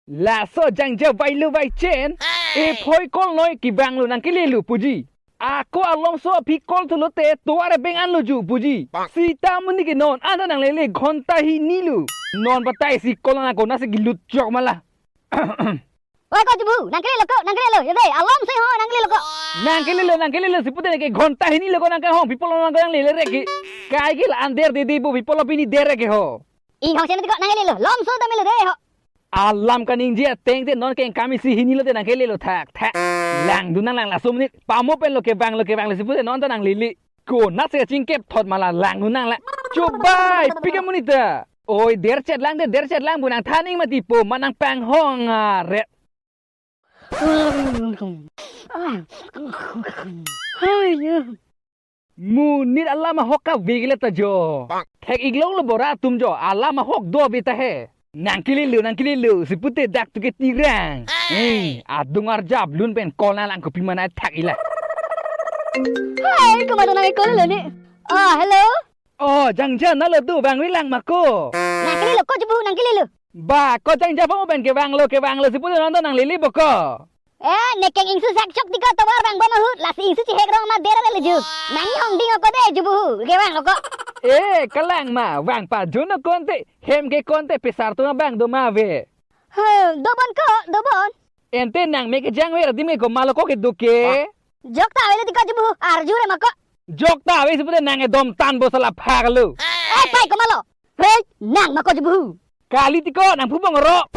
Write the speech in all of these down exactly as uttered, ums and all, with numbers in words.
Laso jangja vailo vaichen. Ephoi call noi kevanglo nangkelelo puji. Ako alomso aphi call thulote tovar abeng anlo ju puji. Sita amonit ke non anta nanglele ghonta hini lo. Non batai si call nang ako nasi gilut chok mala. Oi ko jubu, nangkelelo ko, nangkelelo. Yode, alomso ho, nangkelelo ko. Nangkelelo, nangkelelo, sipute neke ghonta hini lo ko nangkehong, people nang nanglele reke. Kai ke la-an der dede bo, people pini der reke ho. Inghong seme ko, nangkelelo, lomso damelo de ho. Alam kaningje ateng te non keng kami si hini lote nangkelelo thakthak. Langdun nanglang laso amonit, pamo penlo kevanglo, kevanglo sipute non ta nanglele. Konatsi kachingkep thot mala langdun nanglang. Chobai, pik amonit ta. Oi, derchet lang de, derchet lang bu nangthan ing mati po, ma nangpanghong aret. Monit alam ahok kave kele ta jo. Thek-ik longlo bora atum jo, alam ahok do ave ta he. Nangkelelo, nangkelelo, sipute dak tu ke tirang. Eh, adung arjap lun pen call nanglang kopi mana thak ila. Hai, komat nang call lo ne. Ah, hello. Oh, jangja nalo tu vangve lang ma ko. Nangkelelo ko jubu, nangkelelo. Ba, ko jangja pamo pen kevanglo, kevanglo sipute non ta nanglele bo ko. Eh, nekeng ingsu sak chok tiko tovar vangbom ahut, lasi ingsu chihek rong ma der le ju. Nangkehong ding ko de jubu, kevanglo ko. Eh, kalang ma, vang pajun ko ante, hem ke ko ante pesar tu abang do ma ave. He, dobon ko, dobon. Ante nangmek kejang ver adim ke komatlo ko kedo ke. Jok ta avelo tiko jubu, arju re ma ko. Jok ta ave sipute nang edom tan bo sala phak lo. Eh, pai komatlo. Hei, nang ma ko jubu. Kali tiko nangpu bong ro.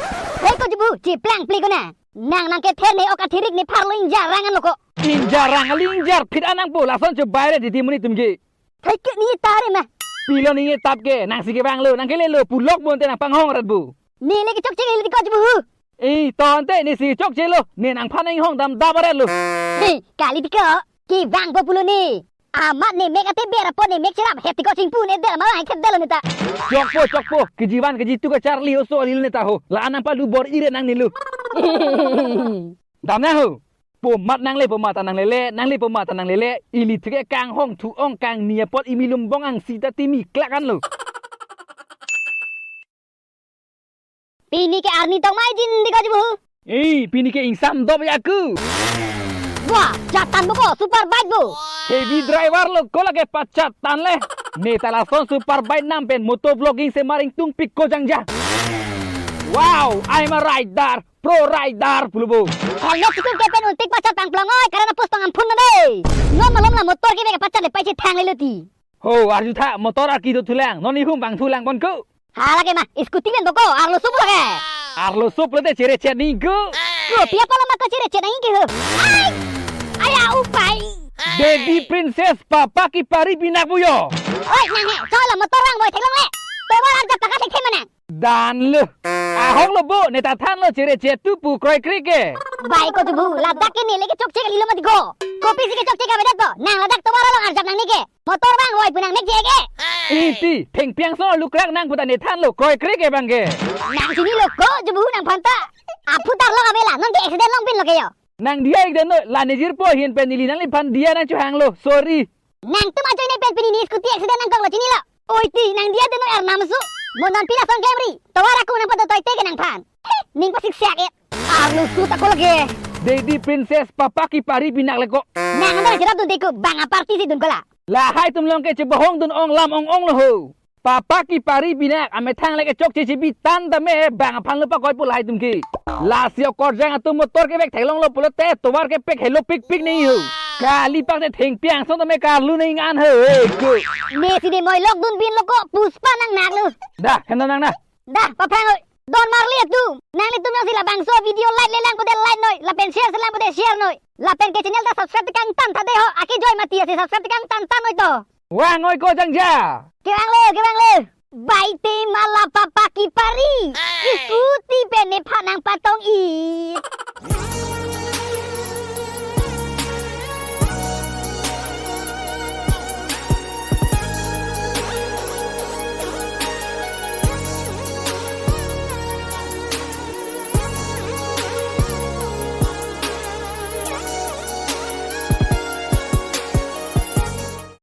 Hei ko jubu, chiplang pli ko na. Nang nangkether ne ok athirik ne pharlo ingjarang anlo ko. Ingjarang ali ingjar phit anang po lason chobai re didi amonit atum ke. Thai ke ne tare ma. Pilo ne tap ke, nangsi kevanglo, nangkelelo, pulok bonte nangpanghong aret bu. Nele kechokche ke hili ko jubu. Eh, to ante nesi chokche lo, ne nangphan inghong damdam aret lo. Hei, kali tiko, kevangpo pulo ne. Amat ne mek ate ber apot ne mek cherap het tiko chingpu ne der ma lang het delo ne ta. Chokpo, chokpo, kejivan kejitu kacharli oso alil ne ta ho. La-an nangpalu bor-i re nangne lo. Dam nang ho. Pomat nangle, pomat ta nanglele, nangle pomat ta nanglele. Ili thike kanghong thu-ong kangni apot imi lumbong angsi ta timi klak anlo. Pini ke arni tong mai jin di ko jubu. Eh, pini ke ingsam dop ya ku. Wah, jatan bo ko, super bike bo. Heavy driver lo, ko lake pachat tan le. Ne ta lason super bike nam pen moto vlogging semar ingtung pik ko jangja. Wow, I'm a rider, pro rider, pulo bo. Hal no chikung ke pen untik pachat pangplong oi, karena pus pangampun na de. Non malom la motor ke bek pachat le pai si thang le luti. Ho, arju tha, motor arki do thulang, non ihum bang thulang bon ko. Hala ke ma, scooty pen bo ko, arlo sup lake. Arlo sup lote chere chet ni ko. Ko pia pala ma ko chere chet nang ke ho. Ai! Aya upai. Baby princess, papa ki pari pinak bu yo. Oi, nang he, cholo motor rang boi theklong le. Tovar arjap taka thek the manang. Dan lo. Ahok lo bo, ne ta than lo chere chet tu pu kroi kri ke. Bai ko jubu, ladak ke nele kechokche kali lo mati ko. Kopisi kechokche ke avedet ko, nang ladak tovar along arjap nangne ke. Motor bang hoi pu nang mek je ke. Iti, thengpi angsong lukrak nang puta ne than lo, kroi kre ke bang ke. Nang chinilo ko, jubu nangphan ta. Aphu tarlok avela, non ke accident longpinlo ke yo. Nang diya ik deno, la nejirpo ahin pen neli nangliphan diya nangchohanglo, sorry. Nangtum ajoine pen pini ne scooty accident nangkoklo chinilo. Oi ti, nang diya deno arnam su. Mo non pila son kemri, tovar ako nangpadotoite ke nangphan. He, ning pasiksiak et. Arlo su ta ko lake. Baby princess, papa ki pari pinak le ko. Nang anda cherap dun te ko, bang aparty si dun ko la. Lahai atum along ke chebohong dun ong lam ong ong lo ho. Papa ki pari pinak amethang le kechokche chibi tan tame bang aphan lo pakoi pu lahai atum ke. Lasi okorjang atum motor kevek theklonglo pulote tovar kepek helo pikpik nei ho. Kalipak te thengpi angsong tame karlu nei ngan ho, eh, ko. Ne si de moi lok dunpin lo ko, puspa nang nak lo. Dah, hendo nang na. Dah, paphang oi. Don marli atum. Nanglitum nang si labangso video like le lang pute like noi. Lapen share se lang pute share noi. Lapen ke channel ta subscribe tekang tan tha de ho. Aki joi mati asi subscribe tekang tan tan noi to. Vang oi ko jangja. Kevang le, kevang le. Bai te mala papa ki pari. Scooty pen nephan nangpatong i.